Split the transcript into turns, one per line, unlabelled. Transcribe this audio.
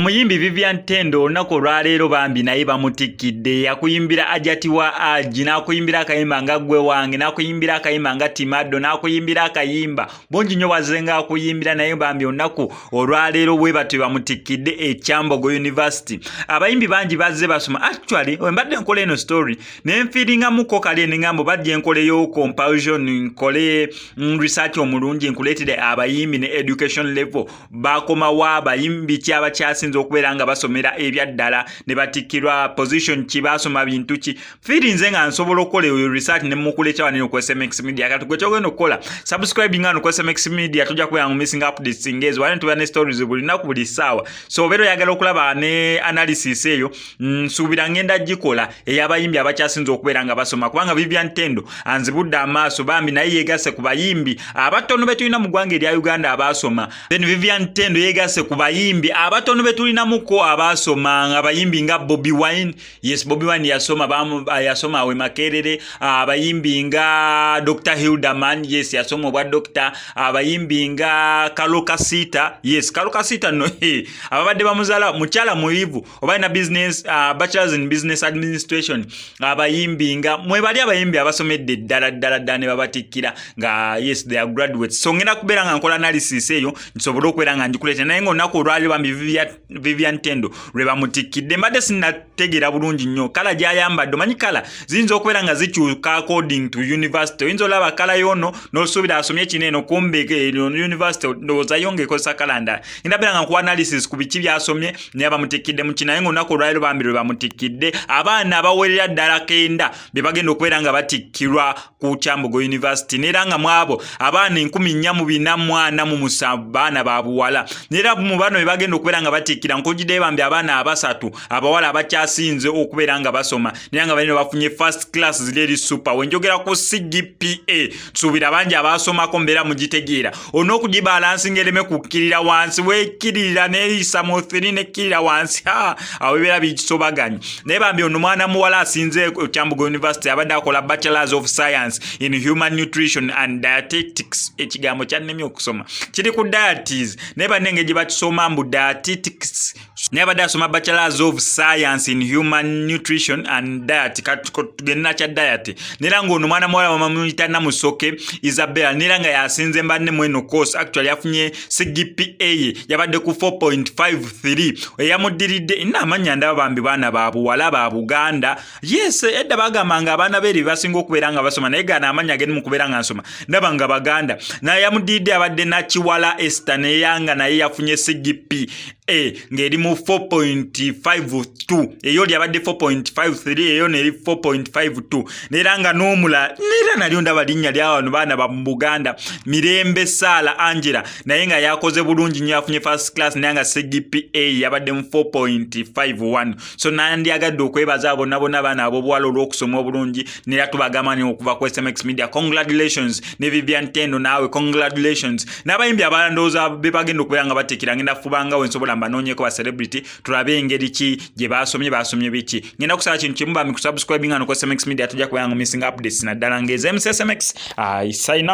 Omuyimbi Vivian Tendo olunaku olwaleero bambi naye bamutikkidde. Yakuyimbira Ajati wa Aji, n'akuyimbira akayimba nga Ggwe Wange, n'akuyimbira akayimba nga Timado, n'akuyimbira akayimba bungi nnyo bwazzenga akuyimbira. Naye bambi olunaku olwaleero bwe batyo bamutikkidde e Kyambogo University. Abayimbi bangi bazze basoma. Actually, we mbadde nkola eno story ne nfiiringamuko kale ne ngamba bajja enkoleyo comparison, nkole research omulungi, nkuleetere abayimbi ne education level bakomawo, abayimbi ki abakyasinze okubeera nga basomera ebyaddala ne batikkirwa, position ki basoma, bintu ki. Fiirinze nga nsobola okukola eyo research ne mukuleeta wano ku SMX Media. Kati gwe kyogenda okukola, subscribing wano ku SMX Media, tujja kubeera nga missing updates ngezo. Wali tubeera ne stories buli lunaku, buli ssaawa. So obeera oyagala okulaba ne analysis eyo, nsuubira ngenda gikola ey'abayimbi abakyasinze okubeera nga basoma, kubanga Vivian Tendo anzibudde amaaso bambi. Naye yeegase ku bayimbi abatono be tulina mu ggwanga erya Uganda abaasoma. Then Vivian Tendo yeegase ku bayimbi abatono be tulinamuko abaasoma, abayimbi nga Bobi Wine. Yes, Bobi Wine yasoma, yasoma awe Makerere. Abayimbi nga Dr Hilderman, yes, yasoma obwa doctor. Abayimbi nga Karole Kasita, yes, Karole Kasita no ababadde bamuzaala mukyala muyivu oba alina business, bachelors in business administration. Abayimbi nga mwebali abayimbi abasomedde ddala ddala ddala ne babatikkira nga yes, they are graduates. So ngenda kubeera nga nkola analysis eyo nsobole okubeera nga ngikuleeta. Naye nga olunaku olwaleero bambi Vivian Tendo lwe bamutikkidde, mbadde sinnategeera bulungi nnyo colour gy'ayambadde. Omanyi colour ziyinza okubeera nga zikyuka according to university. Oyinza olaba colour y'ono n'osuubira asomye kino eno, kumbe university ndowooza yo ng'ekozesa colour ndala. Ngenda beera nga nkuwa analysis ku biki by'asomye naye bamutikkidde mu kino. Naye nga olunaku olwaleero bambi lwe bamutikkidde, abaana abawerera ddala 90 be bagenda okubeera nga batikkirwa ku Kyambogo University. Neera nga mu abo abaana 4447 baana ba buwala. Neera mu bano be bagenda okubeera nga batikkira, nkugiddeyo bambi abaana abasatu abawala abakyasinze okubeera nga basoma, naye nga balina bafunye first class ziri eri super. Wenjogera ku CGPA, tusuubira bangi abasomako mbeera mugitegeera. Olina okugibalansinga ereme kukkirira wansi, wekkirira neeyisa mu 3 nekkirira wansi, awo bibeera bikisobaganye. Naye bambi ono mwana muwala asinze Kyambogo University abadde akola Bachelors of Science in Human Nutrition and Dietetics. Ekigambo kyannemye okusoma, kiri ku dieties, naye bannenge gye bakisoma mbu dietetics. Naye abadde asoma Bachelors of Science in Human Nutrition and Diet, tugende nakya diet. Neera ng'ono mwana muwala bamuyita Namusoke Isabella, neera nga yasinze mbanne mweno course. Actually yafunye CGPA ye yabadde ku 4.53. Eyamuddiridde nna amannya ndaba bambi baana ba buwala ba Buganda. Yes, edda bagambanga abaana beeri basinga okubeera nga basoma, naye gana amannya ageri mu kubeera nga nsoma ndaba nga Baganda. Naye yamuddiridde abadde Nakiwala Esther, neyanga naye yafunye CGPA ng'eri mu 4.52. Eyo lyabadde 4.53, eyo neri 4.52. Neera nga n'omula neera nalyo ndaba linnya lyawano baana ba mu Buganda, Mirembe Saala Angela, naye nga yakoze bulungi nnyo, yafunye first class, naye nga CGPA yabadde mu 4.51. So nandyagadde okwebaza bonna bonna abaana ab'obuwala olw'okusoma obulungi. Neera tubagamba ni okuva ku SMX Media, congratulations. Ne Vivian Tendo naawe congratulations. N'abayimbi abalala ndowooza be bagenda okubeera nga bateekera, ngenda fubanga we nsobola mbanoonyeko ba celebrity, tulabe engeri ki gye basomye, basomye biki. Ngenda kusaba kintu kimu bambi, kusubscribing ano ku SMX Media, tujja kubeera nga missing updates naddala ng'eza MCSMX. I sign out.